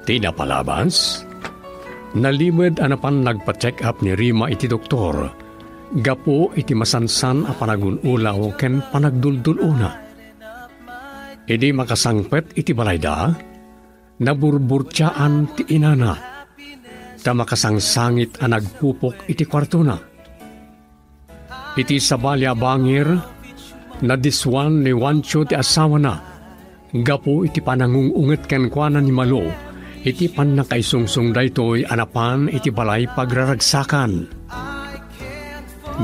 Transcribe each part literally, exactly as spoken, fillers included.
Ti napalabas, nalimed a napan nagpa-check-up ni Rima iti doktor gapu iti masansan a panagun-ulaw ken panagduldul-ona. Idi makasangpet iti balayda, naburburtiaan ti inana, ta makasangsangit a nagpupok iti kuartona. Iti sabali a bangir, nadiswan ni Juancho ti asawana gapu iti panangung-unget kenkuana ni Malo iti pannakaisungsong daytoy a napan iti balay pagraragsakan.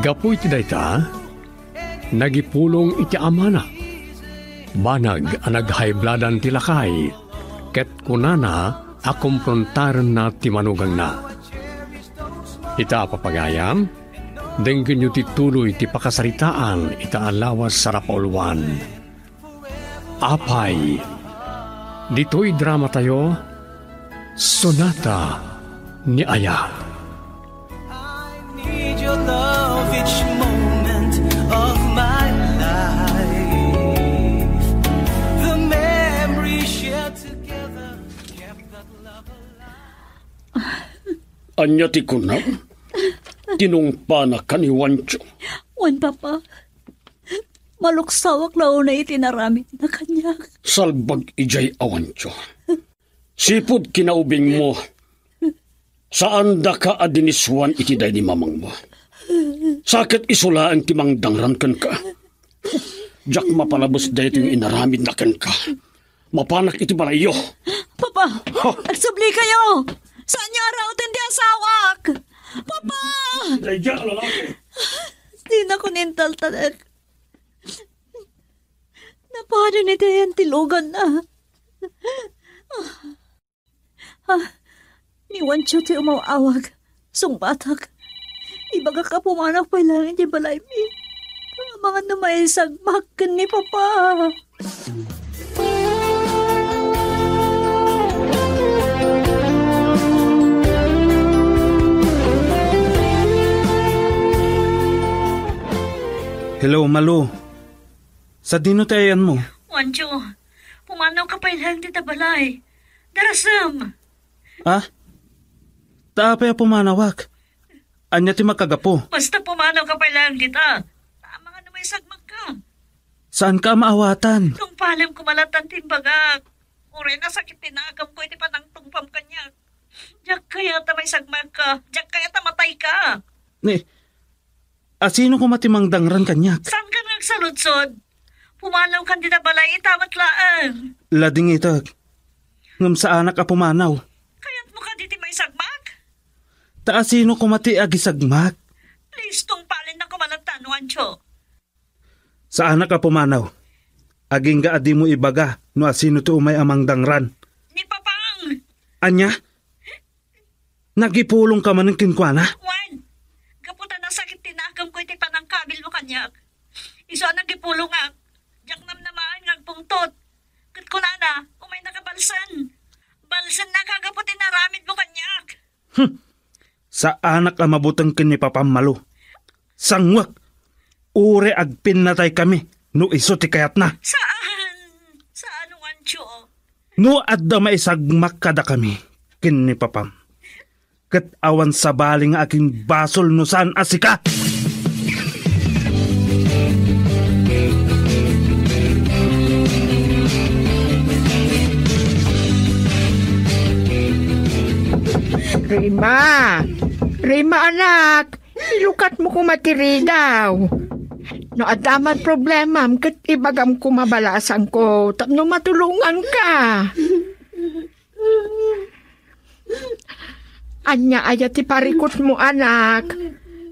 Gapu iti dayta, nagipulong iti amana. Banag a nag-high bloodan ti lakay, ket kunana a komprontarenna ti manugangna. Ita a papagayam, denggenyo ti tuloy ti pakasaritaan ita a lawas a napauluan. Apay, ditoy dramatayo, Sonata ni Aya. I need your love each moment of my life. The memory shared together kept that love alive. Ania ti kunam? Tinungpanaka ni Juancho. Wen, Papa. Maluksawak la unay iti naramidna kaniak. Salbag idiay a Juancho. Sipud kinaubingmo, saandaka a diniswan iti daydi mamangmo. Sa ket isu laeng ti mangdangran kenka. Diak mapalabes daytoy nga inaramidna kenka. Mapanak iti balayyo. Papa! Ha? Agsablikayo! Saanyo a rauten ti asawak? Papa! Daydiak a lalaki. Dinakon intaltalek. Napanen iti ayan ti luganna. Ah, ni Juancho ti umaw-awag. Sungbatak. Ibagak a pumanaw pay laeng iti balaymi. Amangan no maisagmak ken ni Papa. Hello, Malo. Sadino ti ayanmo? Juancho, pumanawka pay laeng dita balay. Darasem! Ah? Ta apay a pumanawak? Ania ti makagapu? Basta pumanawka pay laeng dita. Ta amangan no maisagmakka. Saanka a maawatan? Tungpalem koma latta ti imbagak. Uray nasakit ti nagamko iti panangtungpam kaniak. Diak kayat a maisagmakka. Diak kayat a matayka. Ni, Asino koma ti mangdangran kaniak? Saankan nga agsaludsod? Pumanawkan dita balay ita met laeng. Ladingitek. Ngem saanak a pumanaw. Kayatmo kadi ti maisagmak? Ta asino koma ti agisagmak? Please, tungpalenna koma latta, Juancho. Saanak a pumanaw. Agingga a dimo ibaga no asino ti umay a mangdangran. Ni Papang! Ania? Nagipulongka manen kenkuana? Wen, gapu ta nasakit ti nagamko iti panangkabilmo kaniak. Isu a nagipulongak, diak namnamaen nga agpungtot. Ket kunana, umaynaka balsen. Balsennaka gapu ti naramidmo kaniak. Hmm. Saanak a mabuteng ken ni Papam, Malo. Sanguek. Uray agpinnataykami no isu ti kayatna. Saan? Saan, Juancho? No adda maisagmak kadakami ken ni Papam, ket awan sabali nga agimbasol no saan a sika. Rima! Rima, anak! Ilukatmo koma ti ridaw. No adda man problemam, ket ibagam koma balasangko tapno matulonganka. Ania aya ti parikutmo, anak?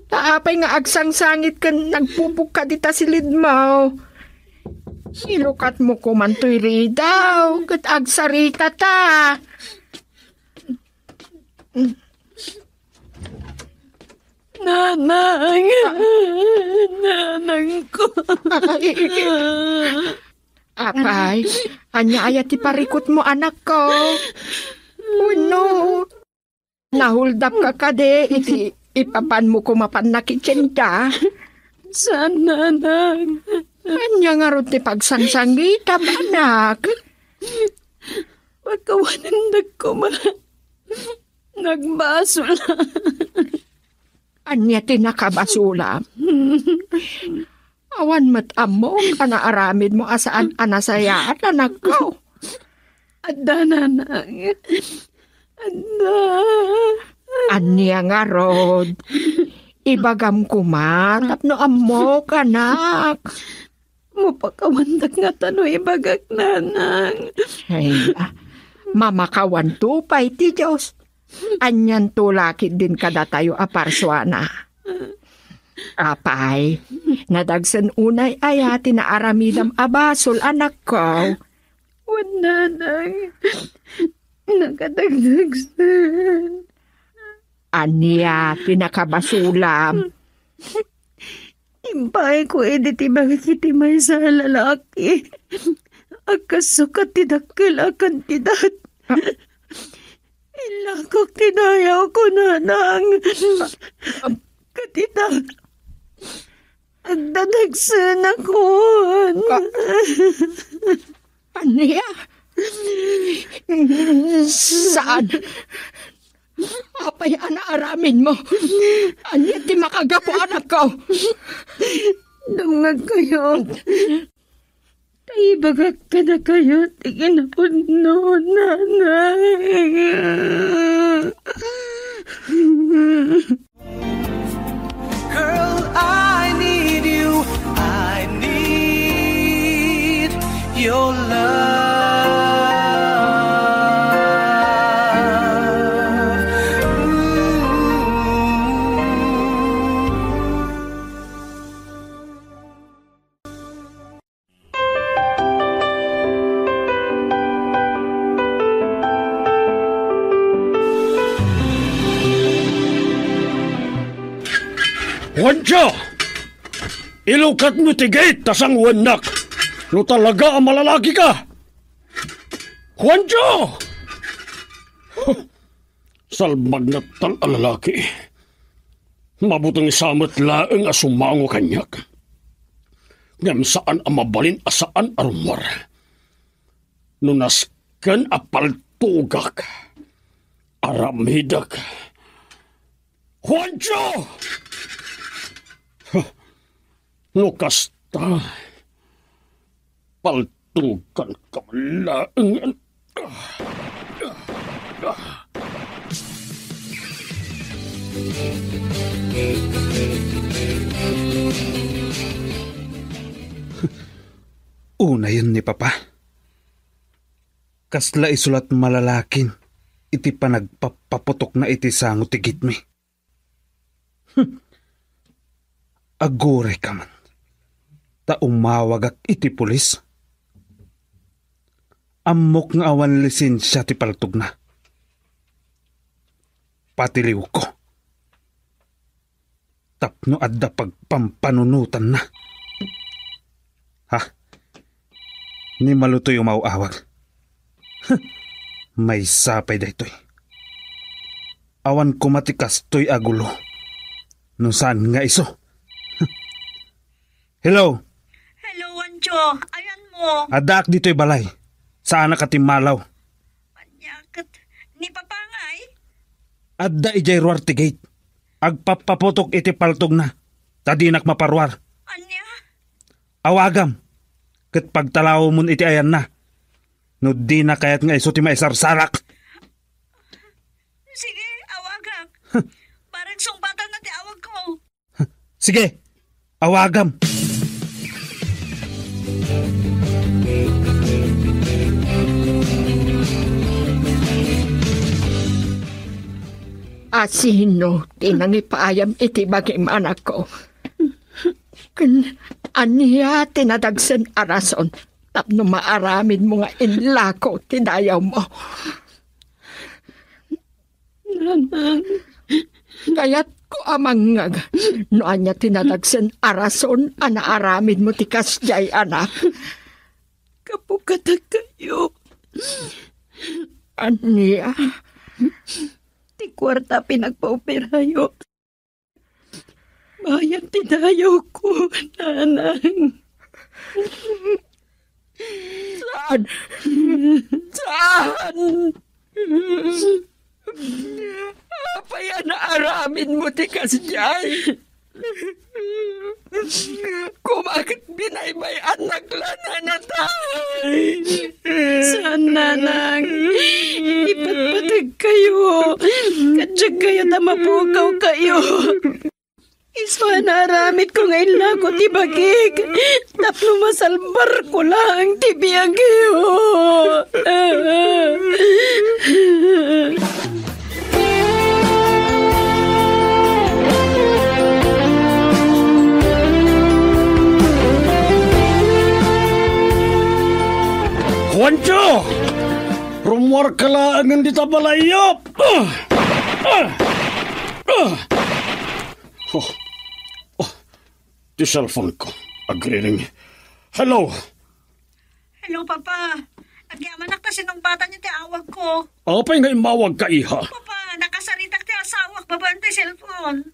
Ta apay nga agsangsangit ken nagpupokka dita silidmo? Ilukatmo koman toy ridaw, ket agsaritata. Nanang! Nanangko! Apay, ania aya ti parikutmo, anakko? Wenno, nahuldapka kadi iti ipapanmo koma pannakitsenka? Saan, Nanang. Ania ngarud ti pagsangsangitam, anak? Pakawanendak koma. Nagbasol. Ania ti nakabasolam? Awan met ammok a naaramidmo a saan a nasayaat, anakko. Adda, nanang. Adda. Ania ngarud? Ibagam koma tapno ammok, anak. Mapakawandak ngata no ibagak, nanang. Ay, ah, mamakawanto pay ti Dios. Anianto la ketdin kadatayo a parsuana? Apay, nadagsen unay aya ti naaramidam a basol, anakko? Wen, nanang. Nakadagdagsen. Ania ti nakabasolam? Impaayko idi ti bagik iti maysa a lalaki. Agkasukat ti dakkel a kantidat. Illakok ti dayawko, nanang. Ket ita, agdadagsenakon. Ania? Saan? Apay a naaramidmo? Ania ti makagapu, anakko? Dumngegkayo. Ta ibagak kadakayo ti kinapudno, nanang. Girl, I need you. I need your love. Ooh. Juancho! Ilukatmo ti gate ta sanguennak no talaga a malalaki ka! Juancho! Salbag nga tal a lalaki. Mabuteng sa met laeng a sumango kaniak. Ngem saan a mabalin a saan a rummuar. No nasken a paltogak, aramidek. Juancho! No kasta, paltuganka man laeng. Unayen ni Papa. Kasla isu lat malalakin iti panagpappaputokna iti sango ti gitmi. Hmm. Agurayka man, ta umawagak iti pulis. Ammok nga awan lisensia ti paltogna. Patiliwko tapno adda pagpampanunotanna. Ha? Ni Malutoy umaw-awag. Huh, maysa pay daytoy. Awan koma ti kastoy a gulo no saan nga isu. Huh. Hello? Hello, Juancho. Ayanmo? Addaak ditoy balay. Saanak a timmalaw. Ania ket ni Papa ngay? Adda idiay ruar ti gate. Agpappaputok iti paltogna, ta dinak maparuar. Ania? Awagam, ket pagtalawemon iti ayanna. No dina kayat nga isu ti maisarsarak. Sige, awagak. Huh. Bareng sungbatanna ti awagko. Sige, awagam. Asino ti nangipaayam iti bagim, anakko? Ken ania ti nadagsen a rason tapno maaramidmo nga inlako ti dayawmo? Nanang. Kayatko a mangngeg no ania ti nadagsen a rason a naaramidmo ti kasdiay, anak. Gapu kadakayo. Ania? Ti kuarta a pinagpaoperayo. Bayad ti dayawko, nanang. Saan? Saan? Apay a naaramidmo ti kasdiay? Koma ket binaybay-annak la, nanatay. Saan, nanang. Ipatpategkayo. Ket diak kayat a mapukawkayo. Isu a naaramidko nga illako ti bagik tapno masalbarko laeng ti biagyo. Juancho! Rummuarka laengen dita balayyo! Ah! Ah! Ah! Oh. Oh. Ti cellphone ko. Agriring. Hello. Hello, Papa. Agyamanak ta sinungbatanyo ti awagko. Apay nga immawagka, iha? Papa, nakasaritak ti asawak babaen ti cellphone.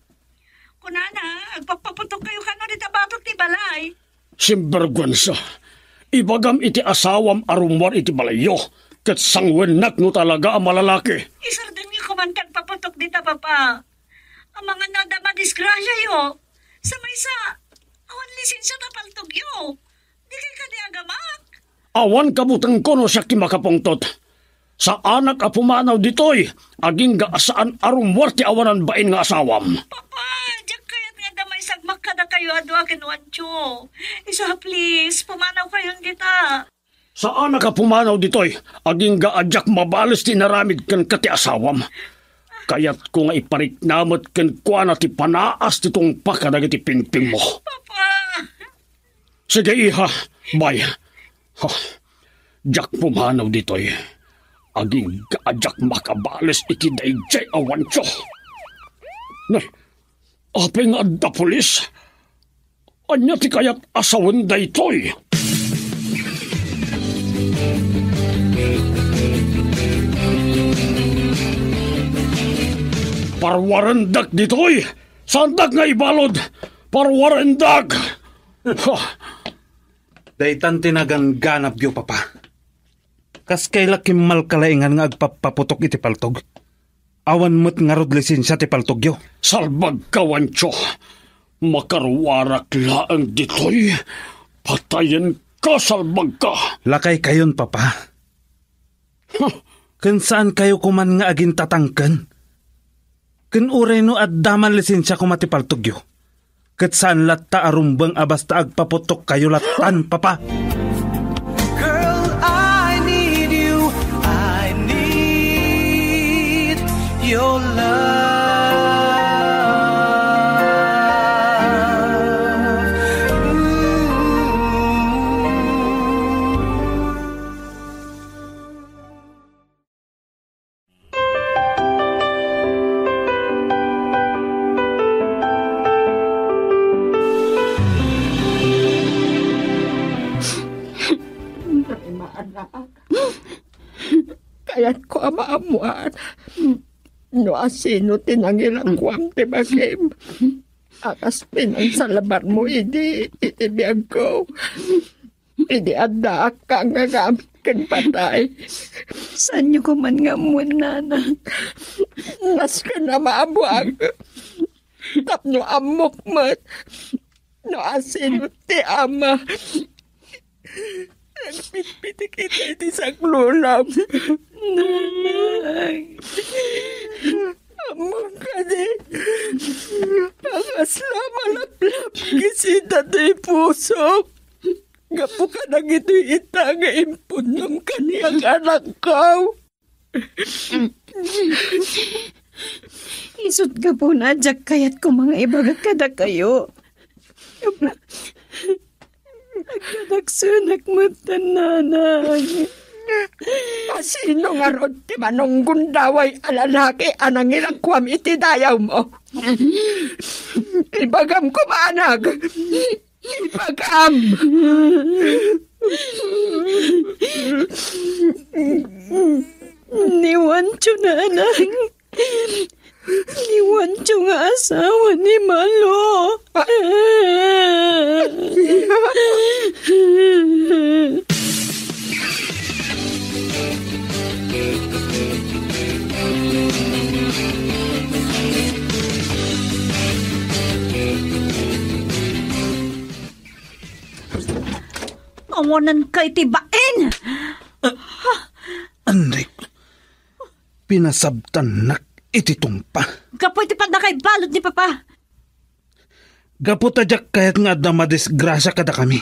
Kunana, agpapaputokkayo kano dita batok ti balay. Sinberguensa. Ibagam iti asawam a rummuar iti balayyo, ket sanguennak no talaga a malalaki. Isardengyo koman ti agpaputok dita, Papa. Amangan no adda madisgrasiayo. Sa maysa, awan lisensia ta paltogyo. Dikay kadi agamak? Awan kabutengko no siak ti makapungtot. Saanak a pumanaw ditoy, agingga a saan a rummuar ti awanan bain nga asawam. Papa, diak kayat nga adda maisagmak kadakayo a dua ken Juancho. Isu a, please, pumanawkayon dita. Saanak a pumanaw ditoy, agingga a diak mabales ti inaramid kenka ti asawam. Kayatko nga ipariknamet kenkuana ti panaas ti tungpa kadagiti pingpingmo. Papa! Sige, iha. Bye. Ha, diak pumanaw ditoy. Agingga a diak makabales iti daydiay a Juancho. Nay, apay nga adda pulis? Ania ti kayat a sawen daytoy? Parwarendak ditoy! Saandak nga ibalud! Parwarendak! Ha! Daytan ti naganganabyo, Papa. Kas kayla kimmalkalaingan nga agpappaputok iti paltog? Awan met ngarud lisensia ti paltogyo. Salbagka, Juancho. Makaruarak laeng ditoy. Patayenka, salbagka. Lakaykayon, Papa. Huh. Ken saankayo koman nga agintatangken? Ken uray no adda man lisensia koma ti paltogyo, ket saan latta a rumbeng a basta agpaputokkayo lattan, Papa. Girl, I need you. I need your love. Ooh. Kayatko a maammuan no asino ti nangilakuam ti bagim a kas pinangsalabarmo idi iti biagko. Idi addaak nga agagamit ken patay. Saanyo koman nga ammoen, nana? Nasken a maammoak tapno ammok met no asino ti ama. Nagpitpitik ita iti saklulam. Nanay. Ammok kadi a kasla malaplap kisita ti pusok. Gapu kadagitoy ita nga impunnom kaniak, anakko. Isut' gapuna a diak kayat koma nga ibagak kadakayo. Agkadaksenak met, nanang. Asino ngarud ti manunggundaway a lalaki a nangilakuam iti dayawmo? Ibagam koma, anak. Ibagam! Ni Juancho, nanang. Ni Juancho nga asawa ni Malo. Ah. Awananka iti bain! Annik, pinasabtannak iti tungpa. Gapu iti pannakaibalud ni Papa. Gapu ta diak kayat nga adda madisgrasia kadakami.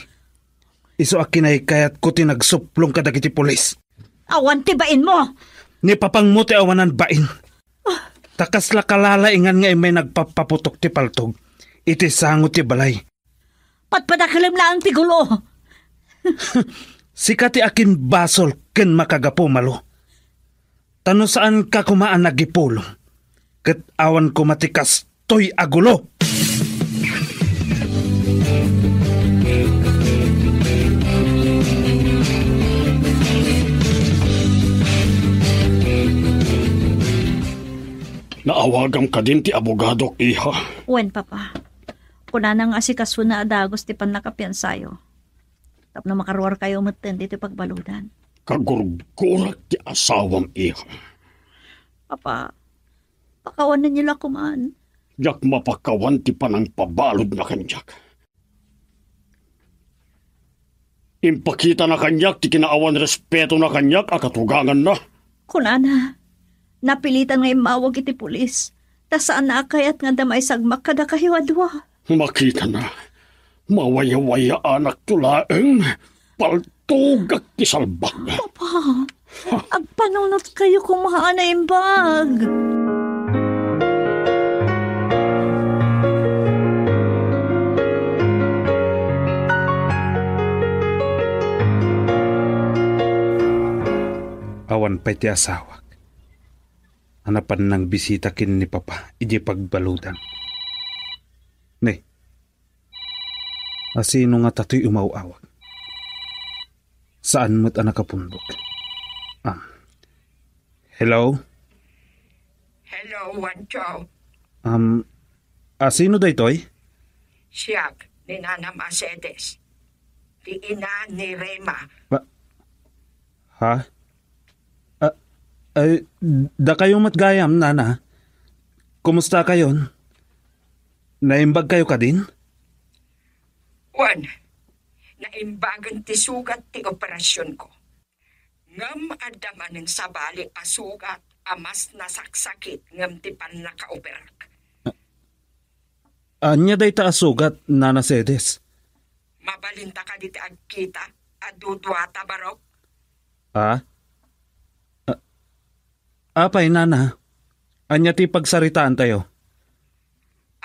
Isu a kinaykayatko ti nagsuplong kadagiti pulis. Awan ti bainmo! Ni papangmo ti awanan bain. Ta kasla kalalaingan nga immay nagpappaputok ti paltog iti sango ti balay. Padpadakelem laeng ti gulo. Sika ti akinbasol ken makagapu, Malo. Ta no saanka koma a nagipulong, ket awan koma ti kastoy a gulo. Naawagam kadin ti abogadok, iha? Wen, Papa. Kunana nga asikasona a dagus ti pannakapiansayo. Tapno makaruarkayo metten ditoy pagbaludan. Kagurgurak ti asawam, iha. Papa, pakawanenyo la koman. Diak mapakawan ti panangpabaludna kaniak. Impakitana kaniak ti kinaawan respetona kaniak a katuganganna. Kunana, napilitan nga immawag iti pulis, ta saanna a kayat nga adda maisagmak kadakayo a dua. Makitana, mawayawayaanak to laeng. Paltogak ti salbag. Papa, agpanunotkayo koma a naimbag. Awan pay ti asawak a napan nangbisita ken ni Papa idiay pagbaludan. Ne, asino ngata toy umaw-awag? Saan met a nakapundok. Ah. Hello? Hello, Juancho. Um, asino daytoy? Siak, ni Nanam a Cedes. Ti ina ni Rema. Ba-, ha? Ah, ay, dakayo met gayam, Nana. Kumusta kayon? Naimbag kayo kadin? Wen, naimbagen ti sugat ti operasionko. Ngem adda manen sabali a sugat a mas nasaksakit ngem ti pannakaoperak. Ania dayta a sugat, Nana Cedes? Mabalinta kadi ti agkita a duduata, barok? Ah? Ah, apay, Nana? Ania ti pagsaritaantayo?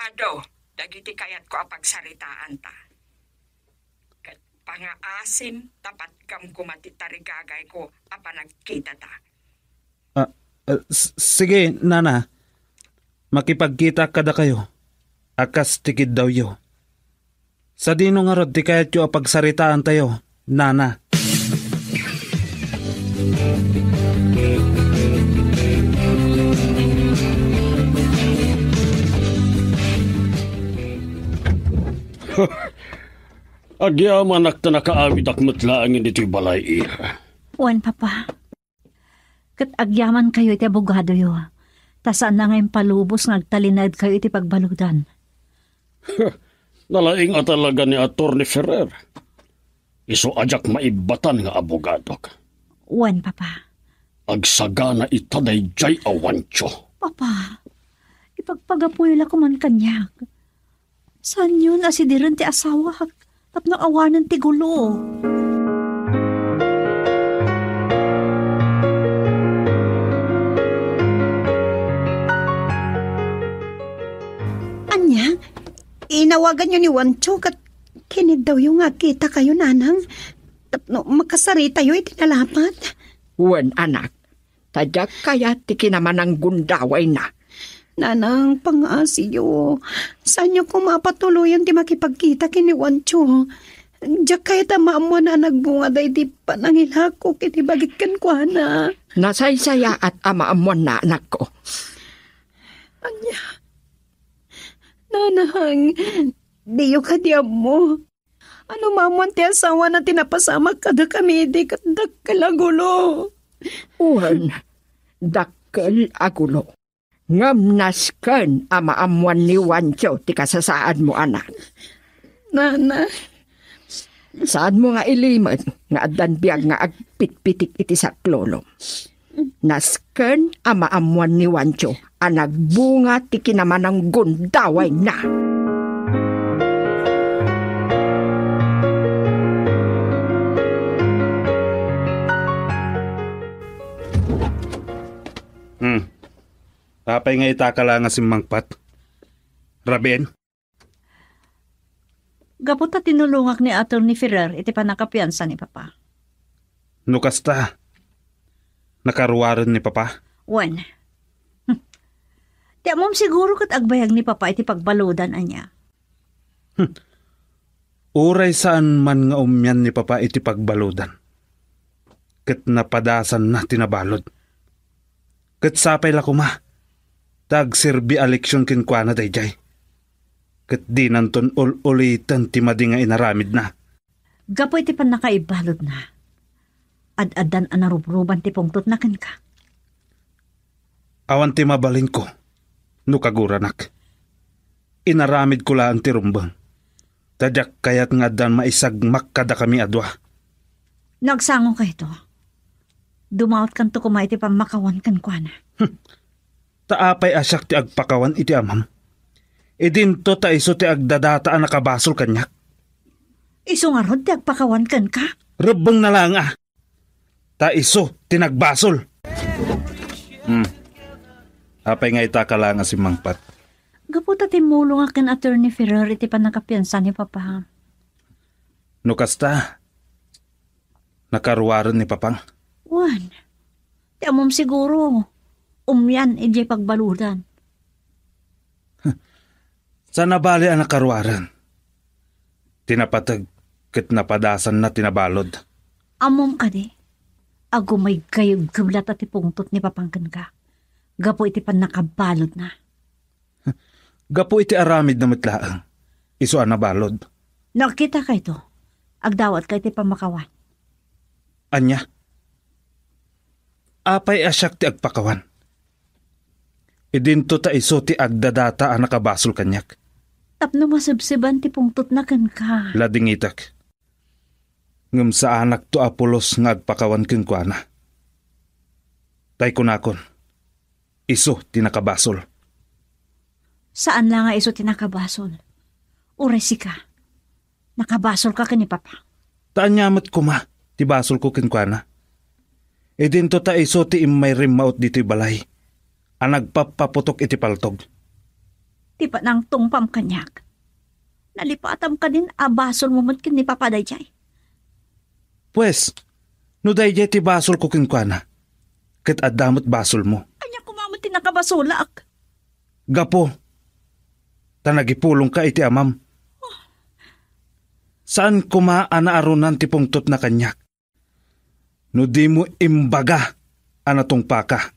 Adu dagiti kayatko a pagsaritaanta. Ket pangaasim ta patgam koma ti tarigagayko a panagkitata. Ah, ah, s-, sige, Nana. Makipagkitaak kadakayo a kas ti kiddawyo. Sadino ngarud ti kayatyo a pagsaritaantayo, Nana? Agyamanak ta nakaawidak met laeng ditoy balay, iha. Wen, Papa. Ket agyamankayo iti abogadoyo, ta saanna nga impalubos nga agtalinaedkayo iti pagbaludan. Nalaing a talaga ni Attorney Ferrer. Isu a diak maibbatan nga abogadok. Wen, Papa. Agsagana ita daydiay a Juancho. Papa, ipagpagapuyo la koman kaniak. Saanyon a sidiren ti asawak tapno awanen ti gulo. Ania, inawaganyo ni Juancho ket kiniddawyo nga agkitakayo, Nanang, tapno makasaritayo iti nalapat? Wen, anak. Ta diak kayat ti kinamananggundawayna. Nanang, pangaasiyo. Saanyo koma a patuloyen ti makipagkita ken ni Juancho. Diak kayat a maammoan a nagbunga daydi panangilako ken ibagik kenkuana. Nasaysayaat a maammoanna, anakko. Ania? Nanang, diyo kadi ammo? Ano maammoan ti asawana ti napasamak kadakami idi ket dakkel a gulo? Wen, dakkel a gulo. Ngem nasken a maammoan ni Juancho ti kasasaadmo, anak. Nana, Saanmo nga ilimed nga addan biag nga agpitpitik iti saklolo. Nasken a maammuan ni Juancho a nagbunga ti kinamananggundawayna. Hmm. Apay nga ita ka la nga simmangpat? Raben? Gapu ta tinulongak ni Attorney Ferrer iti pannakapiansa ni Papa. No kasta, nakaruaren ni Papa? Wen. Hmm. Ti ammom siguro ket agbayag ni Papa iti pagbaludan, ania? Hmm. Uray saan man nga umian ni Papa iti pagbaludan, ket napadasanna ti nabalud. Ket sapay la koma ta agserbi a leksion kenkuana daydiay, ket dinanton ul-uliten ti madi nga inaramidna. Gapu iti pannakaibaludna, ad-addan a narubruban ti pungtotna kenka. Awan ti mabalinko no kaguranak. Inaramidko laeng ti rumbeng, ta diak kayat nga addan maisagmak kadakami a dua. No agsangokayto, dumautkanto koma iti pammakawan kenkuana. Hmm. Ta apay a siak ti agpakawan iti amam? Idinto ta isu ti agdadata a nakabasol kaniak. Isu ngarud ti agpakawan kenka? Rebbengna laeng a. Ta isu ti nagbasol. Hmm. Apay nga ita ka laeng a simmangpat? Gapu ta timmulongak ken Attorney Ferrer iti pannakapiansa ni Papa. No kasta, nakaruaren ni Papang? Wen, ti ammom siguro, umian idiay pagbaludan. Saan a bali a nakaruaren? Ti napateg ket napadasanna ti nabalud. Ammom kadi, agumaygayegem latta ti pungtot ni Papang kenka gapu iti pannakabaludna. Gapu iti aramidna met laeng, isu a nabalud. No agkitakayto, agdawatka iti pammakawan. Ania? Apay a siak ti agpakawan? Idinto ta isu ti agdadata a nakabasol kaniak. Tapno masebseban ti pungtotna kenka. Ladingitek. Ngem saanakto a pulos nga agpakawan kenkuana. Tay kunakon, isu ti nakabasol. Saan la nga isu ti nakabasol. Uray sika, nakabasolka ken ni Papa. Ta ania met koma ti basolko kenkuana? Idinto ta isu ti immay rimmaut ditoy balay a nagpappaputok iti paltog. Ti panangtungpam kaniak, nalipatam kadin a basolmo met ken ni Papa daydiay. Pues, no daydiay ti basolko kenkuana, ket adda met basolmo. Ania koma met ti nakabasolak? Gapu ta nagipulongka iti amam. Saan koma a naarunan ti pungtotna kaniak no dimo imbaga a natungpaka.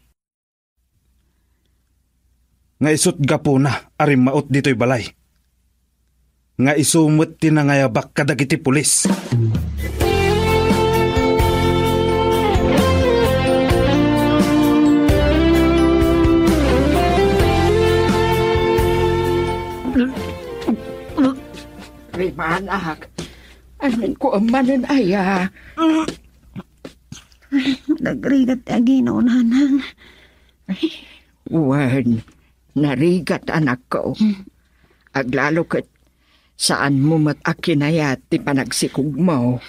Nga isut gapuna a rimmaut ditoy balay. Nga isu met ti nangayabak kadagiti pulis. Rimanak, amin ko manen aya. Nagrigat ti aginaw, nanang. Wen, narigat, anakko. Aglalo ket saanmo met a kinayat ti panagsikogmo.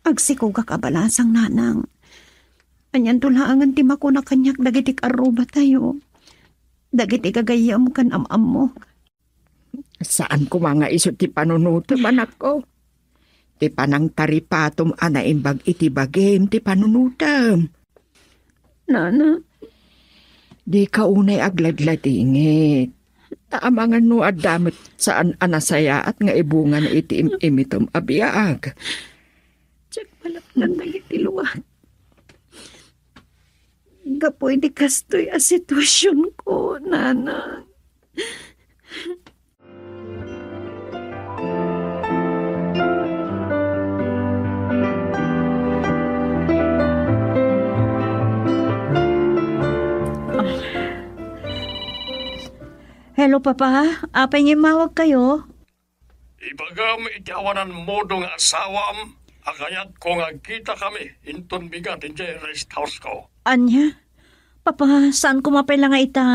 Agsikogak a balasang, nanang. Anianto laengen ti makuna kaniak dagiti karrubatayo, dagiti gagayyem ken am-ammok. Saan koma nga isu ti panunutem, anakko. Ti panangtaripatom a naimbag iti bagim ti panunutem. Nana. Dika unay agladladingit. Ta amangan no adda met saan a nasayaat nga ibungana iti im-imitem a biag. Diak malapdan dagiti luak. Gapu iti kastoy a situasionko, nanang. Hello, Papa. Apay nga immawagkayo? Iba Ibagam iti awanan modo nga asawam a kayatko nga agkitakami inton bigat idiay rest house ko. Ania? Papa, saan koma pay la nga ita?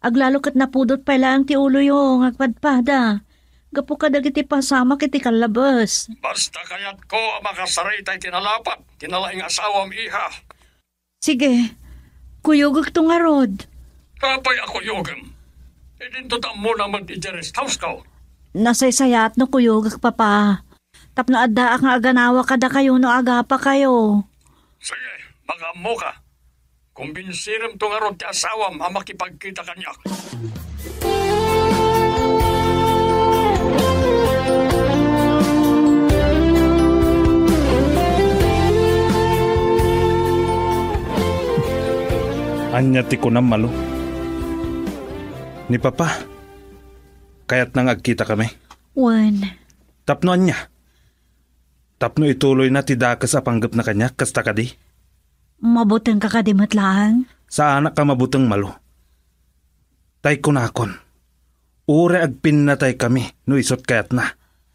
Aglalo ket napudot pay laeng ti uloyo nga agpadpada gapu kadagiti pasamak iti kallabes. Basta kayatko a makasarita iti nalapat ti nalaing asawam, iha. Sige, kuyogekto ngarud. Apay a kuyogem? Idinto ta ammona met iti rest house ko. Nasaysayaat no kuyogek, Papa. Tapno addaak nga aganawa kadakayo no agapakayo. Sige, makaammoka. Kumbinsiremto ngarud ti asawam a makipagkita kaniak. Ania ti kunam, Malo? Ni Papa, kayatna nga agkitakami. Wen. Tapno ania? Tapno ituloyna ti dakes a panggepna kaniak, kasta kadi? Mabutengka kadi met laeng? Saanak a mabuteng, Malo. Tay kunakon, uray agpinnataykami no isut' kayatna.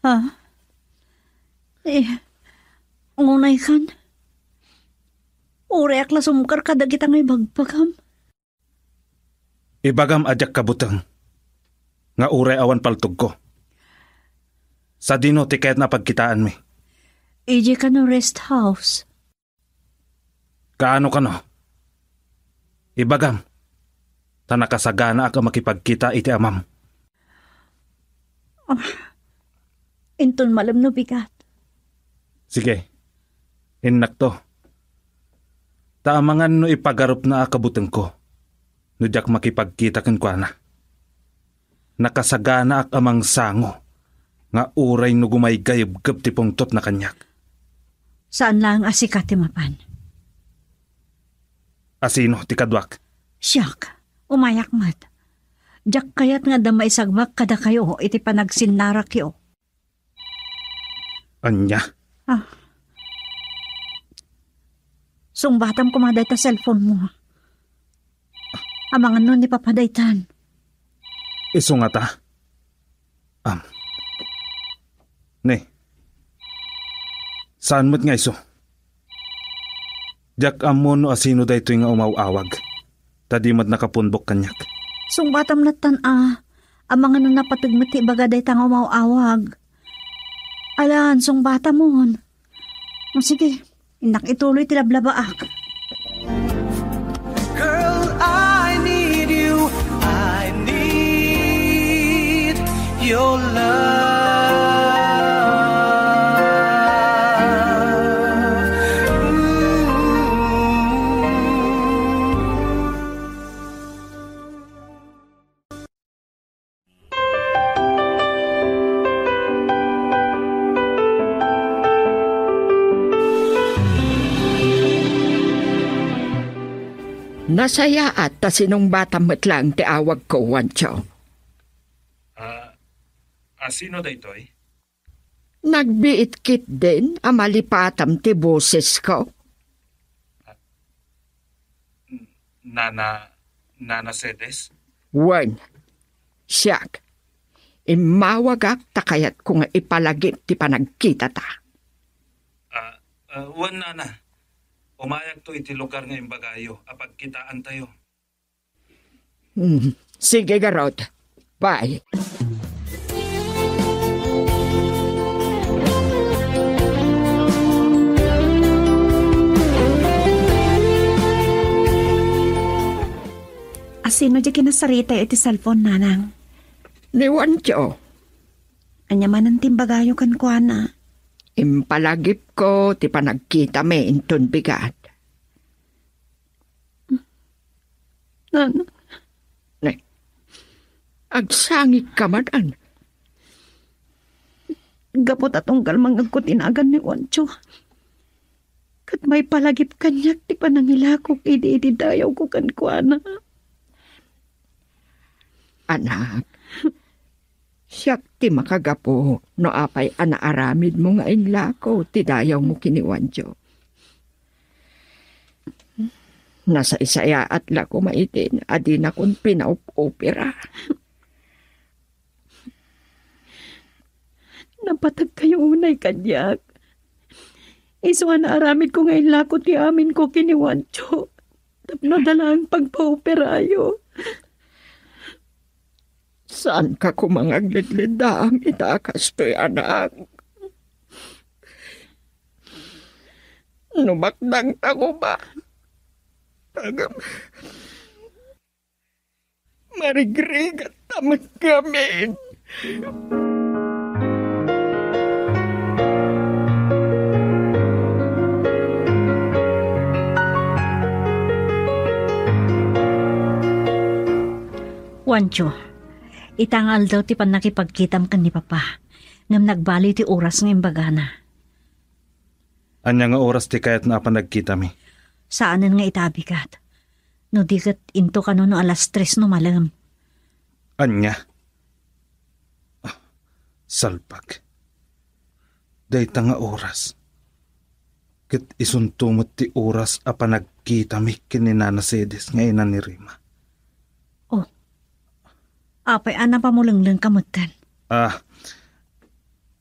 Ha? Eh, ngunay kan? Urayek la sumkar kadagita nga ibagbagam. Ibagam a diak kabuteng nga uray awan paltogko. Sadino ti kayatna a pagkitaanmi? Idiay kano rest house. Kaano kano? Ibagam, ta nakasaganaak a makipagkita iti amam. Ah, inton malem no bigat. Sige, innakto. Ta amangan no ipagarupna a kabutengko no diak makipagkita kenkuana. Nakasaganaak a mangsango nga uray no gumaygayebgep ti pungtotna kaniak. Saan laeng a sika ti mapan. Asino ti kaduak? Siak, umayak met. Diak kayat nga adda maisagbak kadakayo iti panagsinnarakyo. Ania? Ah. Sungbatam koma dayta cellphone mo. Amangan no ni Papa daytan. Isu ngata? Am. Ne. Saan met nga isu? Diak ammo no asino daytoy nga umaw-awag, ta di met nakapunbok kaniak. Sungbatam lattan a, amangan no napateg met ti ibaga dayta nga umaw-awag. Alan, sungbatamon. O, sige, innak ituloy ti lablabaak. Girl, I need you. I need your love. Mm. Nasayaat ta sinungbatam met laeng ti awagko, Juancho. Ah, asino daytoy? Nagbiit ketdin a malipatam ti bosesko. Nana, Nana Cedes? Wen, siak. Immawagak ta kayatko nga ipalagip ti panagkitata. Ah, ah, wen, Nana. Umayakto iti lugar nga imbagayo a pagkitaantayo. Hmm. Sige, garud. Bye. Asino diay kinasaritayo iti cellphone, Nanang? Ni Juancho. Ania manen ti imbagayo kenkuana? Impalagipko ti panagkitami inton bigat. Nana. Ne. Agsangit ka man, an? Gapu ta tunggal mangngegko ti nagan ni Juancho, ket maipalagip kaniak ti panangilakok idi, idi dayawko kenkuana. Anak, siak ti makagapu no apay a naaramidmo nga inlako ti dayawmo ken ni Juancho. Nasaysayaat la koma idin a dinakon pinaup-upira. Napategkayo unay kaniak. Isu a naaramidko nga inlako ti aminko ken ni Juancho tapno adda laeng pagpaoperayo. Saanka koma nga agledleddaang ita a kastoy, anak. No baknangta koma, agam-, marigrigatta met ngamin. Juancho, ita nga aldaw ti pannakipagkitam ken ni Papa, ngem nagbaliw ti oras nga imbagana. Ania nga oras ti kayatna a panagkitami? Saanen nga ita a bigat. No di ket into kano no alas tres no malem. Ania? Ah, salbag. Dayta nga oras. Ket isunto met ti oras a panagkitami ken ni Nana Cedes nga ina ni Rima. Oh. Apay a napamulenglengka metten? Ah,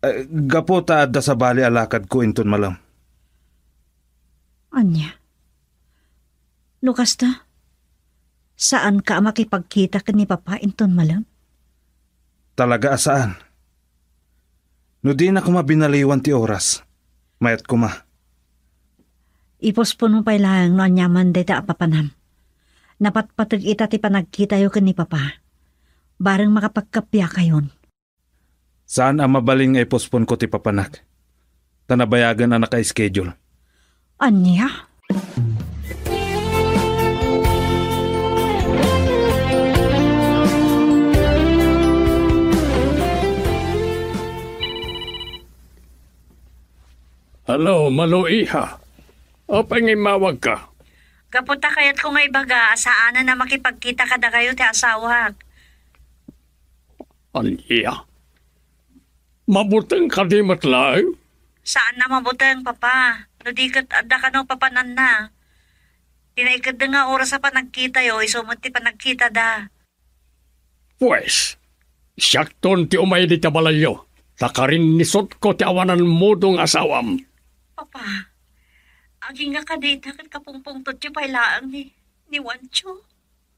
eh, gapu ta adda sabali a lakadko inton malem. Ania? No kasta, saanka a makipagkita ken ni Papa inton malem? Talaga a saan. No dina koma binaliwan ti oras, mayat koma. Iposponmo pay laeng no aniaman dayta a papanam. Napatpateg ita ti panagkitayo ken ni Papa. Bareng makapagkappiakayon. Saan a mabalin nga iposponko ti papanak. Ta nabayagen a naka-schedule. Ania? Hello, Malo, iha. Apay nga immawagka? Gapu ta kayatko nga ibaga a saanen a makipagkita kadakayo ti asawak. Ania? Mabuteng kadi met laeng? Saan a mabuteng, Papa. No di ket adda kano papananna. Ti naikeddeng nga oras a panagkitayo, isu met ti panagkitada. Pues, siakton ti umay dita balayyo, ta karinnisotko ti awanan mudo nga asawam. Papa, agingga kadi ita ket kapungpungtotyo pay laeng ni, ni Juancho?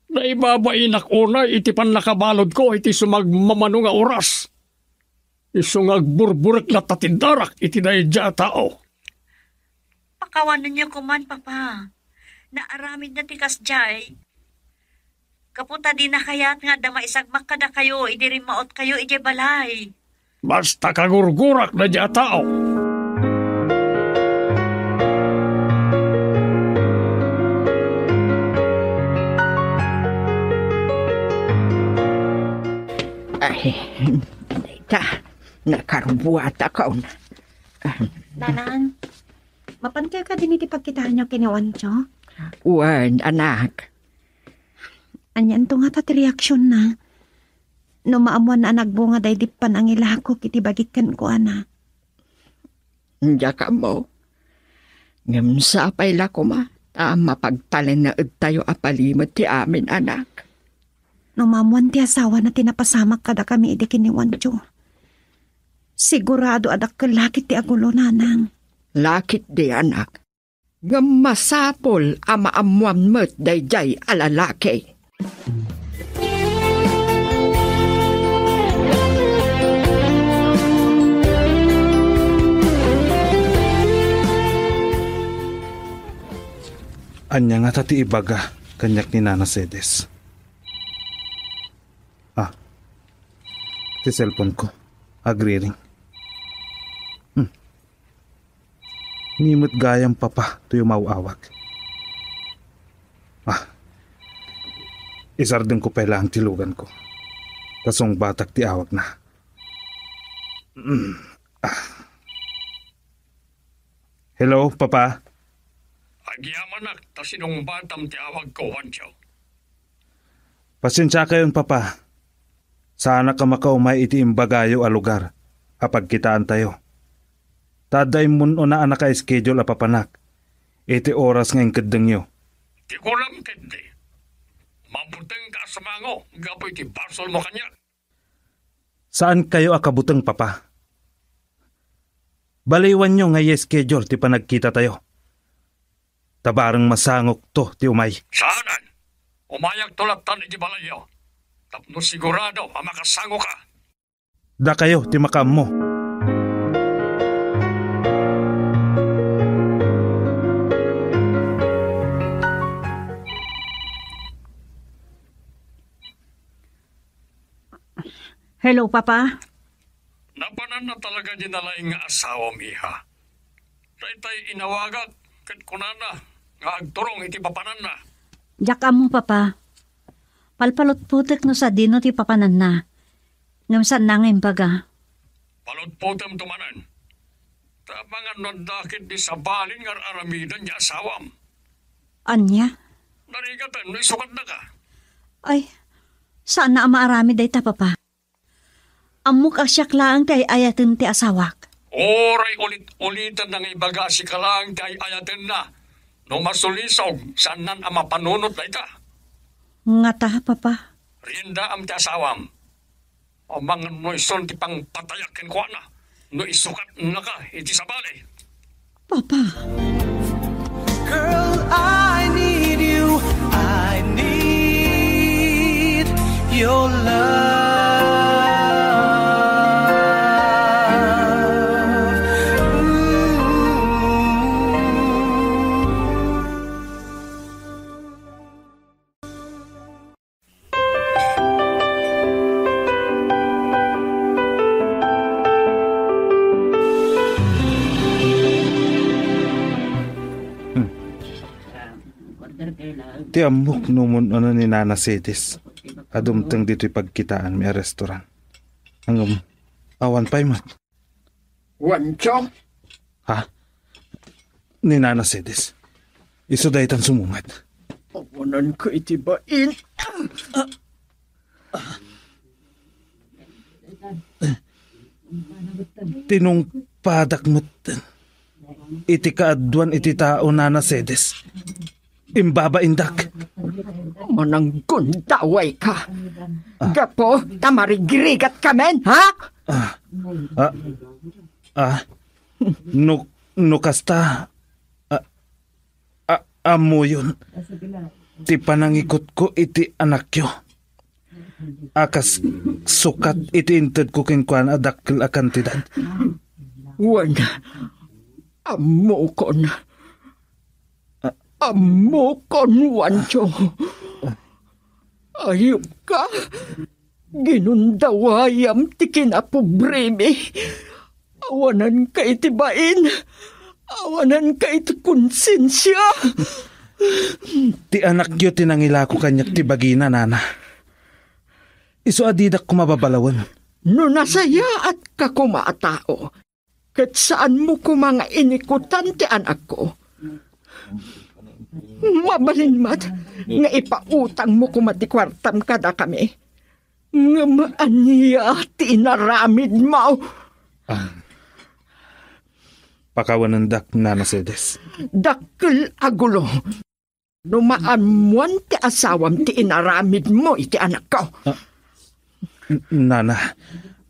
Naibabainak unay iti pannakabaludko iti sumagmamano nga oras. Isu nga agburburek latta ti darak iti daydiay a tao. Pakawanenyo koman, Papa. Naaramidna ti kasdiay. Gapu ta dina kayat nga adda maisagmak kadakayo idi rimmautkayo idiay balay. Basta kagurgurak daydiay a tao. Ay, dayta, nakarubuatakon. Nanang, mapankayo kadin iti pagkitaenyo ken ni Juancho? Wen, anak. Anianto ngata ti reaksionna? No maammoanna a nagbunga daydi panangilakok iti bagik kenkuana. Diak ammo. Ngem sapay la koma ta mapagtalinaedtayo a palimed ti amin, anak. No maammoan ti asawana ti napasamak kadakami idi ken ni Juancho, sigurado a dakkel lakit ti agulo, nanang. Lakit di, anak. Ngem masapul a maammoan met daydiay a lalaki. Ania ngata ti ibaga kaniak ni Nana Cedes? Ah, ti cellphone ko. Agriring. Hmm. Ni met gayam, Papa, toy umaw-awag. Ah, isardengko pay laeng ti luganko. Ta sungbatak ti awagna. Mm. Ah. Hello, Papa? Agyamanak ta sinungbatam ti awagko, Juancho. Pasiensiakayon, Papa. Saanak a makaumay iti imbagayo a lugar a pagkitaantayo. Ta adda immun-una a naka-schedule a papanak iti oras nga inkeddengyo. Ti kunam ketdi, mabutengka a sumango gapu iti basolmo kaniak. Saankayo a kabuteng, Papa. Baliwanyo nga i-schedule ti panagkitatayo. Ta bareng masangokto ti umay. Saanen. Umayakto lattan iti balayyo. Tapno sigurado a makasangoka. Dakayo ti makaammo. Hello, Papa. Napananna talaga di nalaing nga asawam, iha. Daytay inawagak ket kunana nga agturong iti papananna. Diak ammo, Papa. Palpalutpotek no sadino ti papananna. Ngem saanna nga imbaga. Palutpotem to manen. Ta amangan no adda ketdi sabali nga ar-aramiden ti asawam. Ania? Narigaten no isukatnaka. Ay, saanna a maaramid dayta, Papa. Ammok a siak laeng ti ay-ayaten ti asawak. Uray ulit-uliten nga ibaga a sika laeng ti ay-ayatenna. No masulisog, saannan a mapanunot dayta. Ngata, Papa? Riendaam ti asawam. Amangan no isun ti pangpatayak kenkuana. No isukatnaka iti sabali. Papa. Girl, I need you. I need your love. Ooh. Hmm. Ti ammok no ummun-uno ni Nana Cedes a dumteng ditoy pagkitaanmi a restaurant. Ngem, awan pay met. Juancho? Ha? Ni Nana Cedes. Isu daytan sumungad. Awananka iti bain. Tinungpadak met iti kaaduan iti tao, Nana Cedes. Imbabaindak. Mananggundawayka. Ah. Gapu ta marigrigatkamin, ha? Ah. Ah. Ah. No, no kasta, ah, ah, ammoyon ti panangikutko iti anakyo. A kas sukat iti intedko kenkuana a dakkel a kantidad. Wen, ammokon. Ah. Ammokon, Juancho. Ayupka, ginundawayam ti kinapobremi. Awananka iti bain. Awananka iti konsensia. Ti anakyo ti nangilako kaniak ti bagina, Nana. Isu a didak koma babalawen. No nasayaatka koma a tao, ket saanmo koma nga inikutan ti anakko, mabalin met nga ipautangmo koma ti kuartam kadakami. Ngem ania ti inaramidmo? Ah. Pakawanendak, Nana Cedes. Dakkel a gulo. No maammoan ti asawam ti inaramidmo iti anakko. Ah, n-, Nana,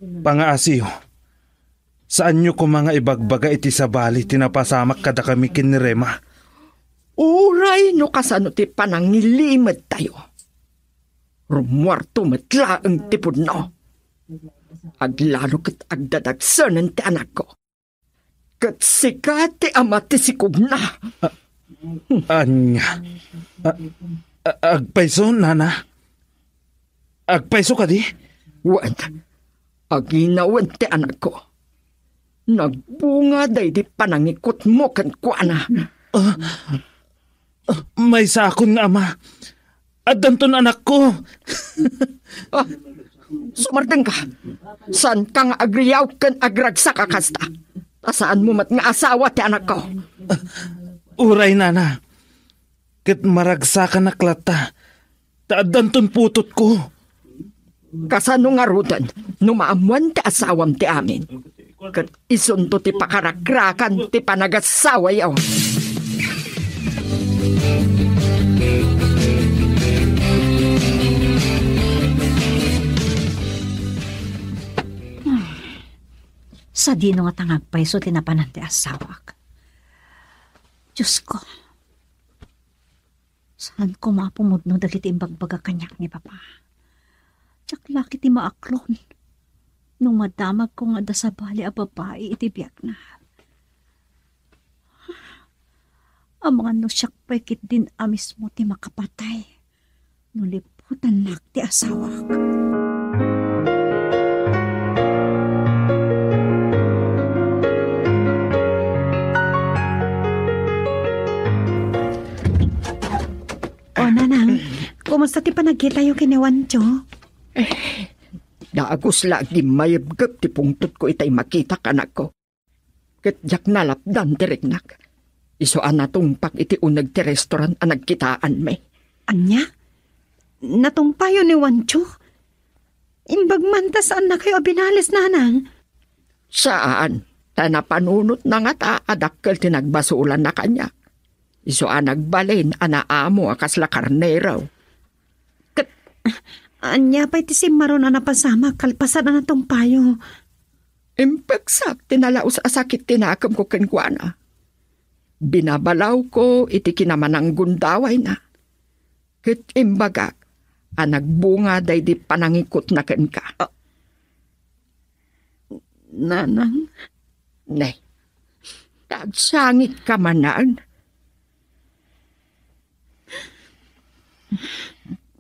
pangaasiyo. Saanyo koma nga ibagbaga iti sabali ti napasamak kadakami ken ni Rema. Uray no kasano ti panangilimedtayo, rummuarto met laeng ti pudno. Aglalo ket agdadagsenen ti anakko. Ket sika ti ama ti sikogna. A-, ania? A-, a-, agpayso, Nana? Agpayso kadi? Wen, aginawen ti anakko. Nagbunga daydi panangikutmo kenkuana. Ah, ah, maysakon nga ama. Addanton anakko. Ah, sumardengka. Saanka nga agriaw ken agragsak a kasta. Ta saanmo met nga asawa ti anakko. Uray, Nana. Ket maragsakanak latta. Ta addanton putotko. Kasano ngaruden no maammoan ti asawam ti amin? Ket isunto ti pakarakrakan ti panagasawayo. Sadino ngata nga agpayso ti napanan ti asawak? Diosko, saan koma a pumudno dagiti imbagbaga kaniak ni Papa. Diak la ketdi maaklon no madamagko nga adda sabali a babai iti biagna. Amangan no siak pay ketdin a mismo ti makapatay no liputannak ti asawak. O, Nanang, kumusta ti panagkitayo ken ni Juancho? Eh, dagus la agimmayebgep ti pungtotko itay makitak, anakko. Ket diak nalapdan ti riknak. Isu a natungpak iti uneg ti restaurant a nagkitaanmi. Ania? Natungpayo ni Juancho? Imbag man ta saannakayo a binales, Nanang? Saan, ta napanunotna ngata a dakkel ti nagbasolanna kaniak. Isu a nagbalin a naamo a kasla karnero. Ket ania pay ti simmaron a napasamak kalpasan a natungpayo? Impeksak ti nalaus a sakit ti nakemko kenkuana. Binabalawko iti kinamananggundawayna. Ket imbagak a nagbunga daydi panangikutna kenka. Ah, Nanang. Ne, ta agsangitka manen.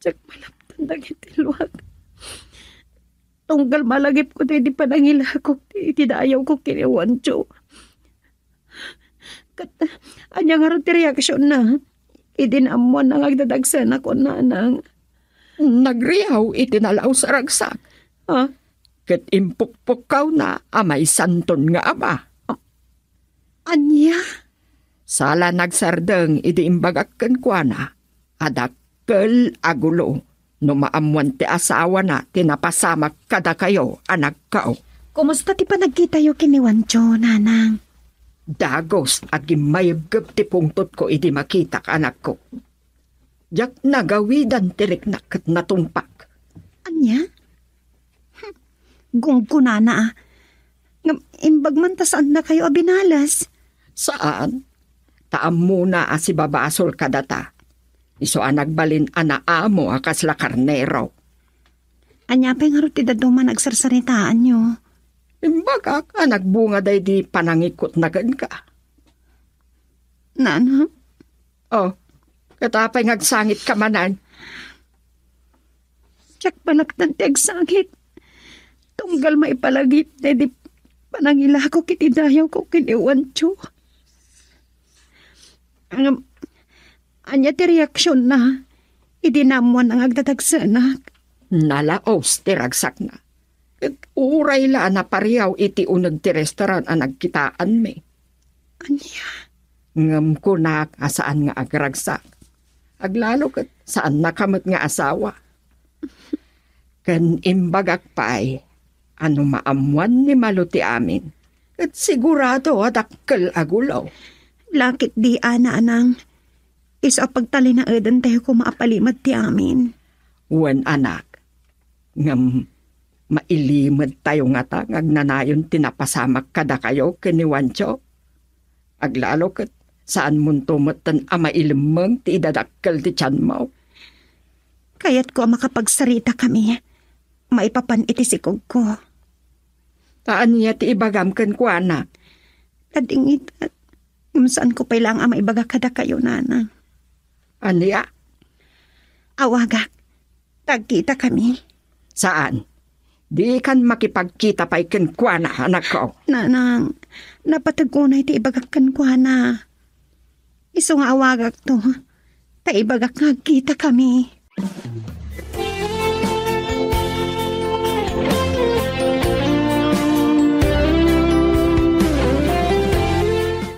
Diak malapdan dagiti luak. Tunggal malagipko daydi panangilakok ti, iti dayawko ken ni Juancho. Ket ania ngarud ti reaksionna idi naammoanna nga agdadagsenak, Nanang? Nagriaw iti nalaus a ragsak. Ah? Ket impukpukkawna a maysanton nga ama. Ania? Sala nagsardeng idi imbagak kenkuana a dakkel a gulo no maammoan ti asawana ti napasamak kadakayo, anakko. Kumusta ti panagkitayo ken ni Juancho, Nanang? Dagus a gimmayebgep ti pungtotko idi makitak, anakko. Diak nagawidan ti riknak ket natungpak. Ania? Hm, gunggonana, a. Ngem imbag man ta saannakayo a binales? Saan. Ta ammona a sibabasol kadata. Isu a nagbalin a naamo a kasla karnero. Ania pay ngarud ti dadduma a nagsarsaritaanyo? Imbagak a nagbunga daydi panangikutna kenka. Nanang? Oh, ket apay nga agsangitka manen? Diak malapdan ti agsangit. Tunggal maipalagip daydi panangilakok iti dayawko ken ni Juancho. Ngem, ania ti reaksionna idi naammoanna nga agdadagsenak? Nalaus ti ragsakna. Ket uray la a napariaw iti uneg ti restaurant a nagkitaanmi. Ania? Ngem kunak a saan nga agragsak. Aglalo ket saannaka met nga asawa. Ken imbagak pay a no maammoan ni Malu ti amin, ket sigurado a dakkel a gulo. La ketdi, Nanang. Isu a pagtalinaedentayo koma a palimed ti amin. Wen, anak. Ngem mailimedtayo ngata nga agnanayon ti napasamak kadakayo ken ni Juancho? Aglalo ket saanmonto metten a mailemmeng ti idadakkel ti tianmo. Kayatko a makapagsaritakami maipapan iti sikogko. Ta ania ti ibagam kenkuana? Kadingit, ngem saanko pay laeng a maibaga kadakayo, Nanang. Ania? Awagak. Agkitakami. Saan. Dikan makipagkita pay kenkuana, anakko. Nanang, napateg unay ti ibagak kenkuana. Isu nga awagakto, ta ibagak nga agkitakami.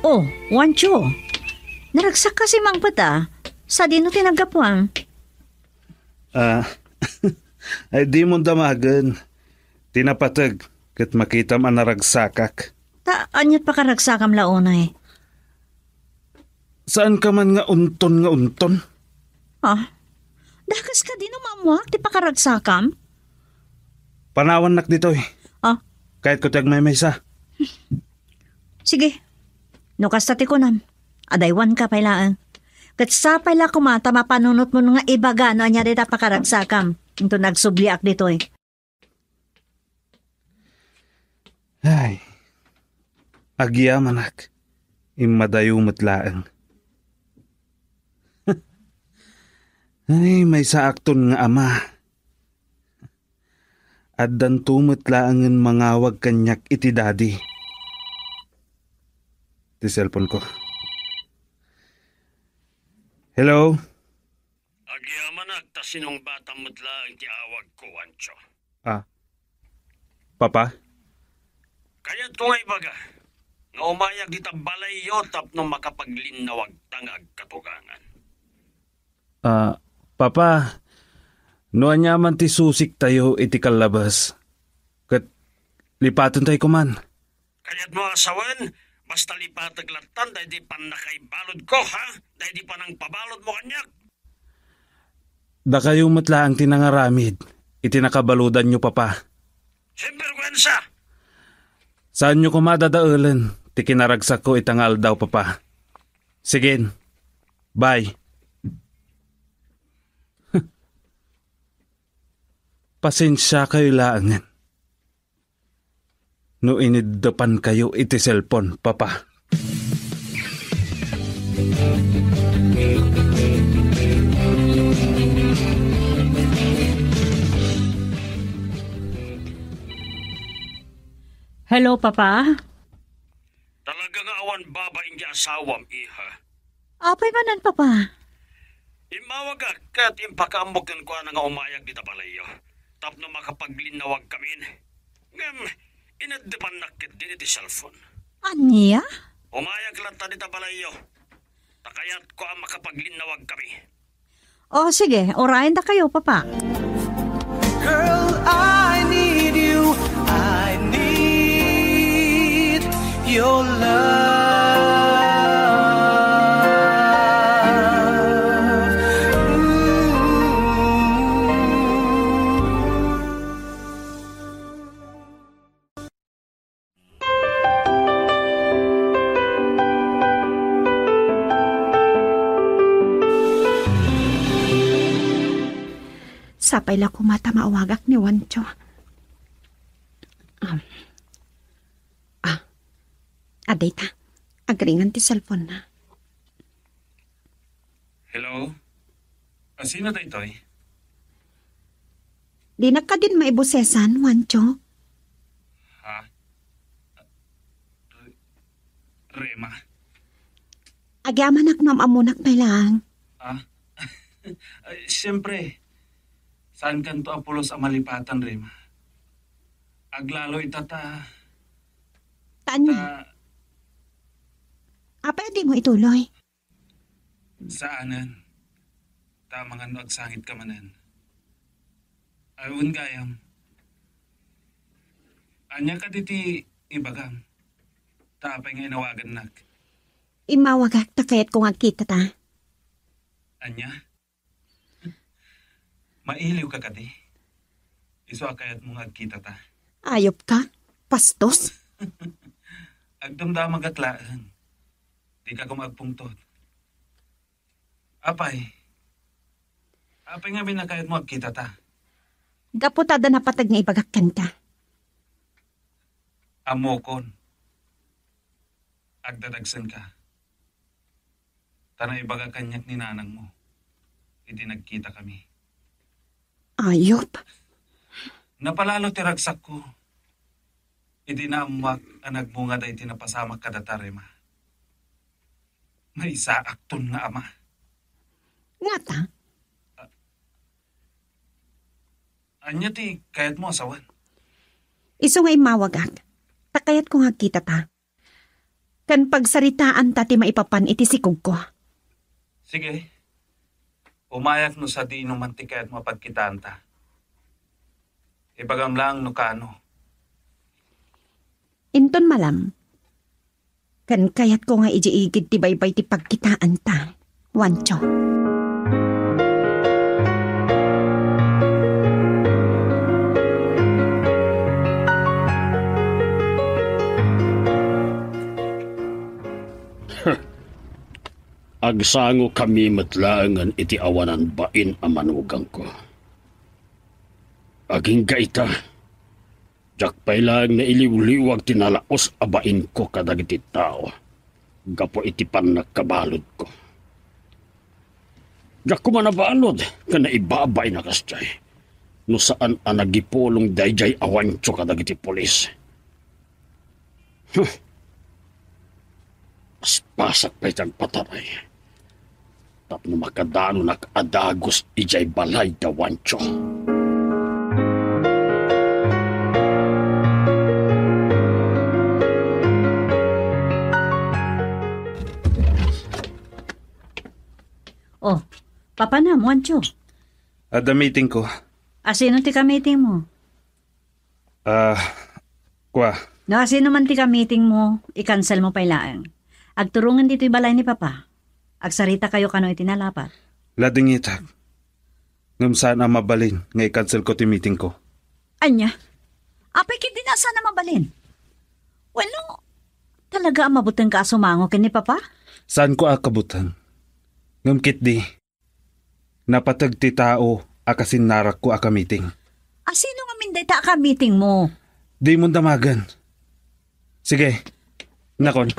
Oh, Juancho. Naragsak kasi mangpet a. Sadino ti naggapuam? Ah, ay, dimo damagen. Ti napateg, ket makitam a naragsakak. Ta aniat pakaragsakam la unay? Saanka man nga unton nga unton? Ah, dakas kadino maammoak ti pakaragsakam? Panawannak ditoy. Ah? Kayatko ti agmaymaysa. Sige. No kasta ti kunam, adaywanka pay laeng. Ket sapay la koma ta mapanunotmo nga ibaga no ania dayta pakaragsakam. Inton agsubliak ditoy. Ay, agyamanak. Immadayo met laeng. Ay, maysaakton nga ama. Addanto met laengen mangawag kaniak iti daddy. Ti cellphone ko. Hello? Agyamanak ta sinungbatam met laeng ti awagko, Juancho. Ah. Papa? Kayatko nga ibaga nga umayak dita balayyo tapno makapaglinnawagta nga agkatugangan. Ah, Papa, no aniaman ti susiktayo iti kallabas, ket lipatentayo koman. Kayatmo a sawen, basta lipatek lattan daydi pannakaibaludko, ha? Daydi panangpabaludmo kaniak. Dakayo met laeng ti nangaramid iti nakabaludanyo, Papa. Sinvergwensa! Saanyo koma dadaelen ti kinaragsakko ita nga aldaw, Papa. Sige. Bye. Pasensiakayo laengen no iniddepankayo iti cellphone, Papa. Hello, Papa? Talaga nga awan babain ti asawam, iha. Apay manen, Papa? Immawagak ket impakaammok kenkuana nga umayak dita balayyo tapno makapaglinnawagkamin. Ngem, inaddepannak ketdi iti cellphone. Ania? Umayak latta dita balayyo. Ta kayatko a makapaglinnawagkami. O, sige, urayen dakayo, Papa. Girl, I need you. I need your love. Ooh. Sapay la koma ta maawagak ni Juancho. Um, ah, adda ita. Agringan ti cellphone na. Hello? A, sino daytoy? Dinak kadin maibosesan, Juancho? Ha? Re-, Rema? Agyamanak no am-ammonak pay laeng. Ah? Ay, siyempre. Saankanto a pulos a malipatan, Rema. Aglalo ita ta, Ta ania? Ta, apay a dimo ituloy? Saanen. Ta amangan no agsangit ka manen. Ay, wen gayam. Ania kadi ti ibagam? Ta apay nga inawagannak? Immawagak ta kayatko nga agkitata. Ania? Mailiw ka kadi? Isu a kayatmo nga agkitata? Ayop ka, pastos. Agdamdamagak laeng. Dika koma agpungtot. Apay? Apay ngamin a kayatmo agkitata? Gapu ta adda napateg nga ibagak kenka. Ammokon. Agdadagsenka. Ta naibaga kaniak ni nanangmo idi nagkitakami. Ayop. Napalalo ti ragsakko idi naammoak a nagmunga daydi napasamak kadata, Rema. Maysaakton nga ama. Ngata? A-, ania ti kayatmo a sawen? Isu nga immawagak, ta kayatko nga agkitata. Ken pagsaritaanta ti maipapan iti sikogko. Sige. Umayak no sadino man ti kayatmo a pagkitaanta. Ibagam laeng no kaano. Inton malam, ken kayatko nga idiay igid ti baybay ti pagkitaanta. Juancho. Agsangokami met laengen iti awanan bain a manugangko. Agingga ita, diak pay laeng nailiwliwag ti nalaos a bainko kadagiti tao gapu iti pannakabaludko. Diak koma nabalud ken naibabain a kasdiay no saan a nagipulong daydiay a Juancho kadagiti pulis. Huh. Paspasak pay ti agpataray tapno makadanonak a dagus idiay balay da Juancho. Oh, papanam, Juancho? Adda meetingko. Asino ti ka-meeting mo? Ah, kua. No asino man ti ka-meeting mo, i-cancel mo pay laeng. Agturongen ditoy balay ni Papa. Agsaritakayo kano iti nalapat. Ladingitak. Ngem saan a mabalin nga i-cancelko ti meetingko. Ania? Apay ketdi a saan a mabalin? Wenno, talaga a mabutengka a sumango ken ni Papa? Saanko a kabuteng. Ngem ketdi, napateg ti tao a kasinnarakko a ka-meeting. Asino ngamin dayta a ka-meeting mo? Dimon damagen. Sige, nakon.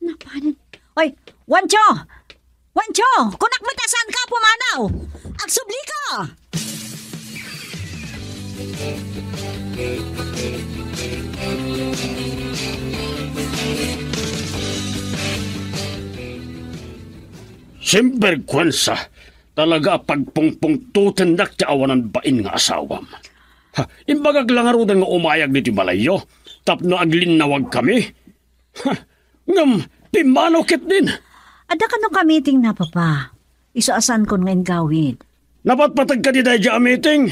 Napanen. Oy, Juancho! Juancho! Kunak met a saanka a pumanaw! Agsublika! Sinberguensa! Talaga a pagpungpungtotennak ti awanan bain nga asawam. Ha, imbagak la ngaruden nga umayag ditoy balayyo tapno aglinnawagkami. Ha, ngem pimmanaw ketdin. Adda kano ka-meeting na, Papa. Isu a saankon nga inggawid. Napatpateg kadi daydiay a meeting.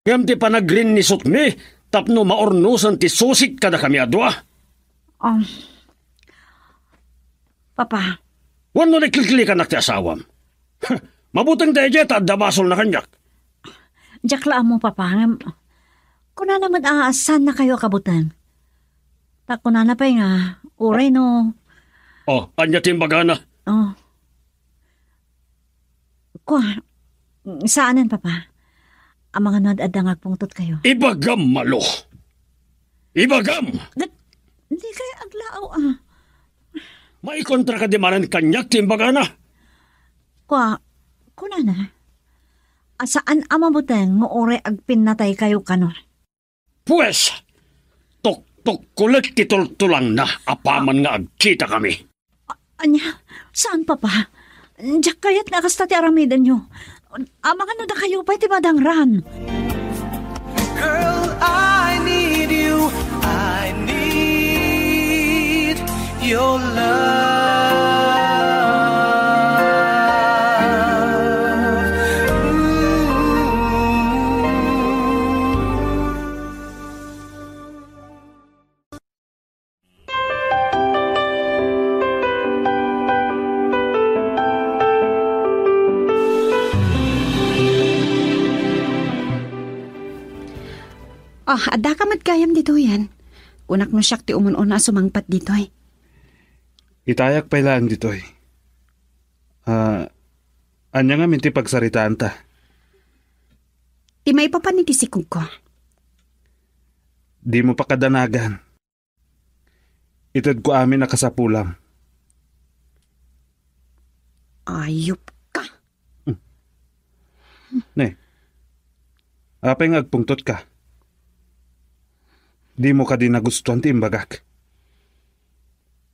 Ngem ti panagrinnisutmi tapno maurnosen ti susik kadakami a dua. Um, Papa. Wenno, likliklikanak ti asawam. Mabuteng daydiay ta adda basolna kaniak. Diak la ammo, Papa, ngem kunana met a saannakayo a kabuteng. Ta kunana pay nga, uray no. Oh, ania ti imbagana? Oh. Kua, saanen, Papa. Amangan no ad-adda nga agpungtotkayo. Ibagam, Malo! Ibagam! Ket, dikay aglaaw, ah. Maikontra kadi manen kaniak ti imbagana? Kua, kunana, a saan a mabuteng nga uray agpinnataykayo kano. Pues, tuktukkolek ti tultulangna apaman nga agkitakami. A-, ania? Saan, Papa? Diak kayat nga kasta ti aramidenyo. Amangan no dakayo pay ti madangran. Girl, I need you. I need your love. Ooh. Ah, addaka met gayam ditoyen. Kunak no siak ti umun-una a sumangpet ditoy. Itayak pay laeng ditoy. Ah, ania ngamin ti pagsaritaanta? Ti maipapan iti sikogko. Dimo pakadanagan. Itedko amin a kasapulam. Ayupka. Ne. Apay nga agpungtotka? Dimo kadi nagustuan ti imbagak?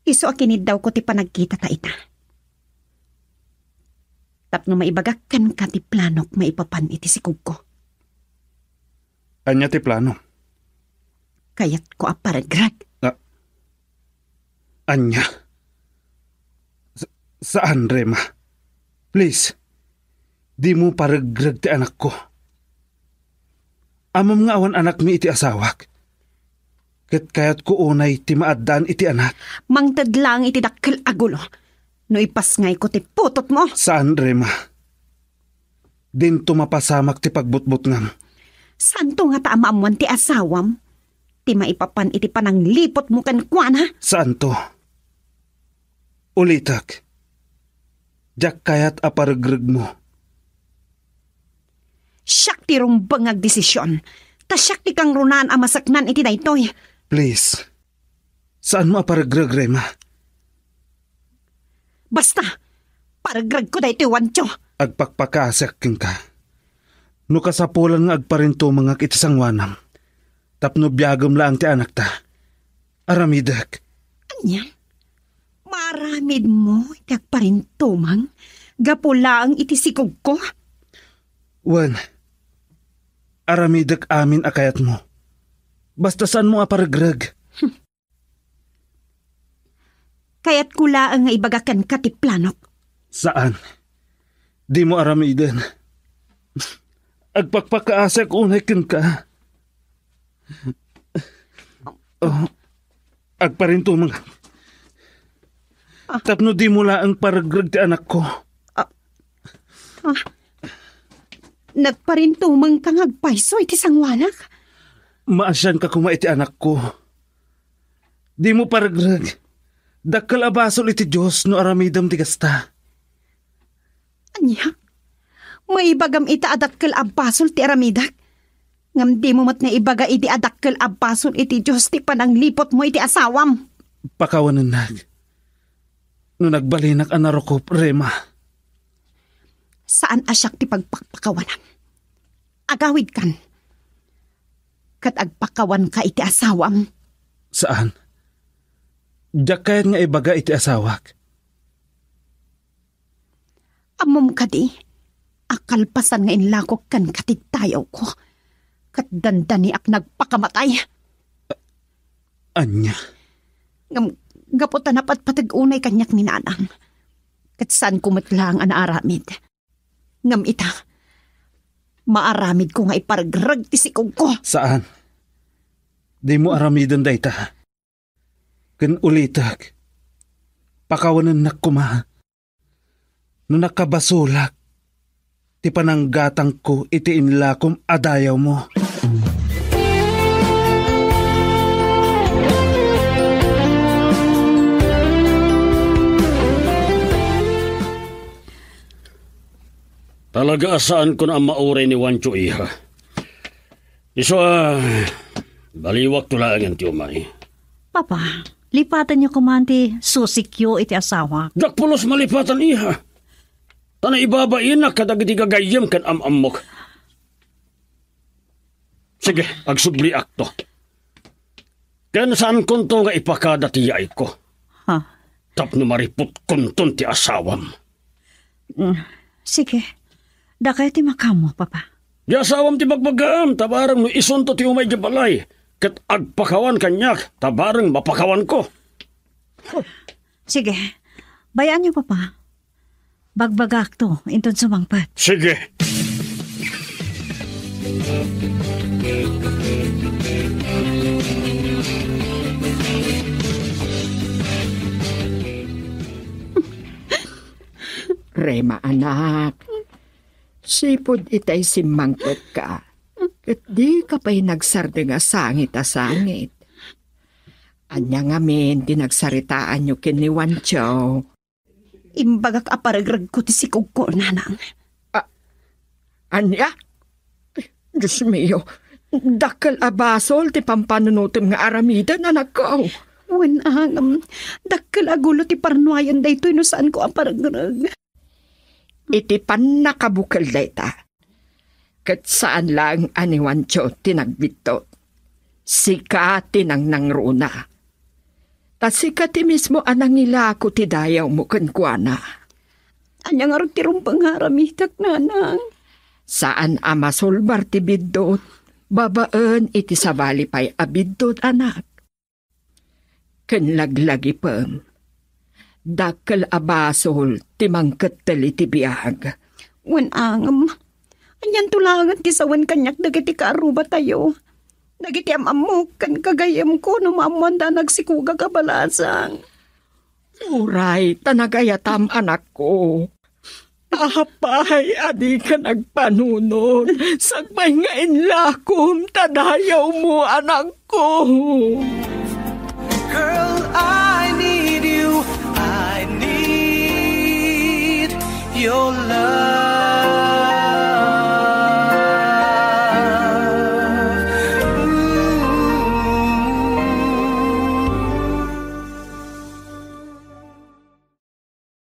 Isu a kiniddawko ti panagkitata ita. Tapno maibagak kenka ti planok maipapan iti sikogko. Ania ti plano? Kayatko a paregreg. Ah, ania? Sa-, saan, Rema. Please, dimo paregreg ti anakko. Ammom nga awan anakmi iti asawak. Ket kayatko unay ti maaddaan iti anak. Mangted laeng iti dakkel a gulo no ipasngayko ti putotmo. Saan, Rema. Dinto mapasamak ti pagbutbutngam. Saanto ngata a maammoan ti asawam ti maipapan iti panangliputmo kenkuana? Saanto. Ulitek. Diak kayat a paregregmo. Siak ti rumbeng nga agdesisyon. Ta siak ti kangrunaan a maseknan iti daytoy. Please. Saanmo a paregreg, Rema. Basta, paregregko daytoy, Juancho. Agpakpakaasiak kenka. No kasapulan nga agparintumengak iti sangoanam, tapno biagem laeng ti anakta, aramidek. Ania? Maaramidmo iti agparintumeng gapu laeng iti sikogko? Wen, aramidek amin a kayatmo. Basta saanmo a paregreg. Kayatko laeng nga ibaga kenka ti planok. Saan. Dimo aramiden. Agpakpakaasiak unay kenka. Oh, agparintumeng. Ah. Tapno dimo laeng paregreg ti anakko. Ah. Ah. Nagparintumengka nga agpayso iti sangoanak? Maasianka koma iti anakko. Dimo paregreg. Dakkel a basol iti Dios no aramidem ti kasta. Ania? Maibagam ita a dakkel a basol ti aramidek? Ngem dimo met naibaga idi a dakkel a basol iti Dios ti panangliputmo iti asawam. Pakawanennak. No nagbalinak a narukop, Rema. Saan a siak ti pagpakpakawanam. Agawidkan. Ket agpakawanka iti asawam. Saan. Diak kayat nga ibaga iti asawak. Ammom kadi a kalpasan nga inlakok kenka ti dayawko, ket dandaniak nga agpakamatay. Ania? Ngem gapu ta napatpateg unay kaniak ni Nanang, ket saanko met laeng a naaramid. Ngem ita, maaramidko nga iparegreg ti sikogko. Saan. Dimo aramiden dayta. Ken ulitek, pakawanennak koma no nakabasolak ti pananggatangko iti inlakom a dayawmo. Talaga a saanko a mauray ni Juancho, iha. Isu a, baliwakto laengen ti umay. Papa, lipatenyo koma ti susikyo iti asawak. Diak pulos malipatan, iha. Ta naibabainak kadagiti gagayyem ken am-ammok. Sige, agsubliakto. Ken saankonto nga ipakada ti yaayko. Ha? Tapno mariputkonton ti asawam. Mm, sige. Dakay ti makaammo, Papa. Di asawam ti bagbagaam, ta bareng no isunto ti umay di balay, ket agpakawan kaniak, ta bareng mapakawanko. Sige. Bay-anyo, Papa. Bagbagakto inton sumangpet. Sige. Rema, anak, sipud itay simmangpetka, ket dika pay nagsardeng a sangit a sangit. Ania ngamin ti nagsaritaanyo ken ni Juancho? Imbagak a paregregko ti sikogko, Nanang. A-, ania? Dios mio, dakkel a basol ti pampanunotem nga aramiden, anakko. Wen, angam, dakkel a gulo ti parnuayen daytoy no saanko a paregreg. Iti pannakabukel dayta, ket saan laeng a ni Juancho ti nagbiddut. Sika ti nangnangruna. Ta sika ti mismo a nangilako ti dayawmo kenkuana. Ania ngarud ti rumbeng nga aramidek, Nanang? Saan a masulbar ti biddut babaen iti sabali pay a biddut, anak. Ken laglagipem, dakkel a basol ti mangkettel iti biag. Wen, angam, anianto laengen ti sawen kaniak dagiti kaarrubatayo, dagiti am-ammok ken gagayyemko no maammoanda a nagsikogak a balasang? Uray ta nagayatam, anakko. Apay a dika nagpanunot sakbay nga inlakom ta dayawmo, anakko? Girl, I need you. I need your love.